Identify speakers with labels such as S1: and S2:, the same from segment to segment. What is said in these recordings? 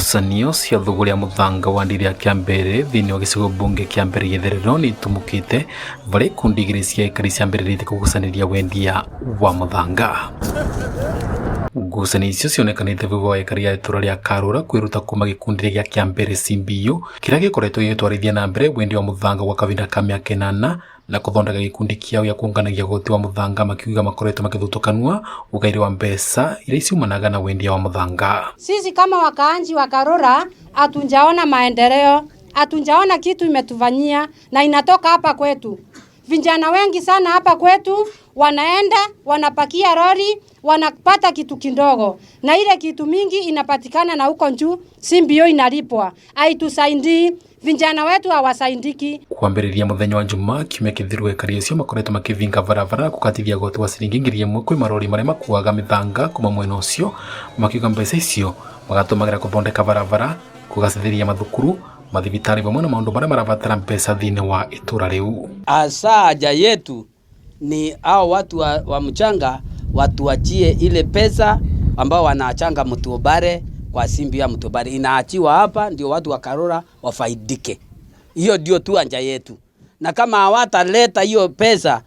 S1: Ngucanio cia thũgũrĩ ya mũthanga wa ndĩrĩ ya Kĩambere thĩinĩ wa gĩcigo mbunge kĩa Mbere gĩtherero nĩ itumũkĩte varĩa ikundi igĩrĩ cia aikari ciambĩrĩrĩtie kũgucanĩria wendia wa mũthanga. Ngucanio icio cionekanĩte thutha wa aikari a itũra rĩa Karura kwĩruta kuma gĩkundi-inĩ gĩa Kĩambere CBU kĩrĩa gĩkoretwo gĩgĩtwarithia na mbere wendia wa mũthanga gwa kahinda ka mĩaka ĩnana na kũthondeka gĩkundi kĩao gĩa kũnganagia goti wa mũthanga makiuga makoretwo makĩthutũkanua ũgaĩri wa mbeca iria ciumanaga na wendia wa mũthanga.
S2: Sisi kama wakaanji wa Karura hatunjaona maendeleo, hatunjaona kitu imetufanyia na inatoka hapa kwetu. Vijana wengi sana hapa kwetu wanaenda wanapakia lori wanapata kitu kidogo, na ile kitu mingi inapatikana na huko juu, si mbio inalipwa, haitusaidii. Vijana wetu hawasaidiki.
S1: Kwambĩrĩria mũthenya wa Jumaa kiumia kĩthiru aikari acio makoretwo makĩvinga barabara gũkatithia goti wa ciringi 1000 kwĩ marori marĩa makuaga mĩthanga kuma mwena ũcio makiuga mbeca icio magatũmagĩra gũthondeka barabara kũgacĩrithia mathukuru mathibitarĩ vamwe na maũndũ marĩa marabatara mbeca thĩinĩ wa itũra rĩu.
S3: Hasa haja yetu ni hao watu wa mchanga watuachie ile pesa ambao wanachanga Mtubare kwa simbi ya Mtubare inaachiwa hapa, ndio watu wa Karura wafaidike. Hiyo ndio tu haja yetu, na kama hawataleta hiyo pesa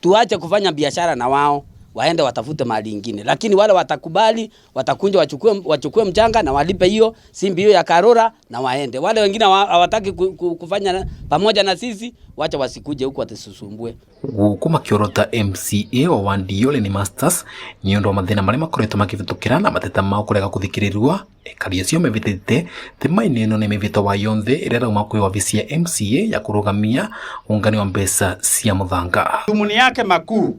S3: tuache kufanya biashara na wao, waende watafute mali ingine, lakini wale watakubali watakunja wachukue mchanga na walipe hiyo simbi hiyo ya Karura na waende. Wale wengine hawataki kufanya pamoja na sisi, wacha wasikuje huku watisusumbue.
S1: Guku makiorota MCA wa Wandio Lenny Masters ni undu wa mathina maria makoretwo makivitukira na mateta mao kurega kuthikiriria ekari acio mevitite tema-inĩ ĩno nĩ mĩvĩto wa yonthe ĩrĩa ĩrauma kwĩ wabici ya MCA ya kũrũgamia ũngani wa mbeca cia mũthanga.
S4: Dhumuni yake makuu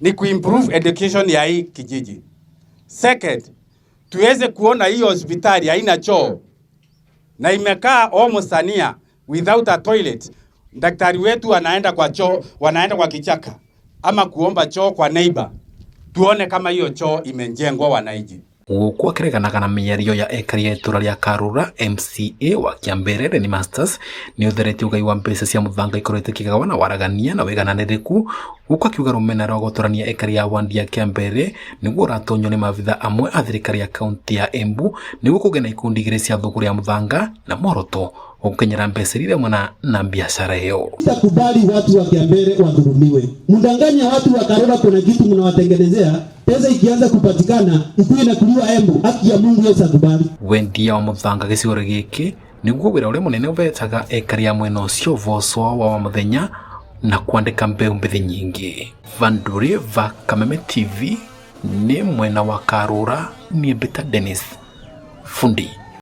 S4: ni kuimprove education ya hii kijiji. Second, tuweze kuona hiyo hospitali haina choo na imekaa almost a year without a toilet. Daktari wetu anaenda kwa choo, wanaenda kwa kichaka ama kuomba choo kwa neighbor. Tuone kama hiyo choo imejengwa wananchi.
S1: Gũkũ akĩreganaga na mĩario ya ekari a itũra rĩa Karura MCA wa Kĩambere Lenny Masters nĩ ũtheretie ũgai wa mbeca cia mũthanga ikoretwo ikĩgawa na waragania na wĩgananĩrĩku gũkũ akiuga rũmena rwa gũtũrania ekari a wandi ya Kĩambere nĩguo ũratonywo nĩ maabitha amwe a thirikari ya kaunti ya Embu nĩguo kũgĩa na ikundi igĩrĩ cia thũgũrĩ ya mũthanga na muoroto wa gũkenyera mbeca iria iraumana na biashara ĩyo.
S5: Sitakubali watu wa Kiambere wadhulumiwe. Mdanganya watu wa Karura, kuna kitu mnawatengenezea, pesa ikianza kupatikana ikuwe inakuliwa Embu. Haki ya Mungu Yesu akubali.
S1: Wendia wa mũthanga gĩcigo gĩkĩ nĩguo wĩra ũrĩa mũnene ũvetaga ekari a mwena ũcio ũboco wa mũthenya na kwandĩka mbeũ mbĩthĩ nyingĩ. Vanduri va Kameme TV nĩ mwena wa Karura, niĩ Mbita Dennis Fundi.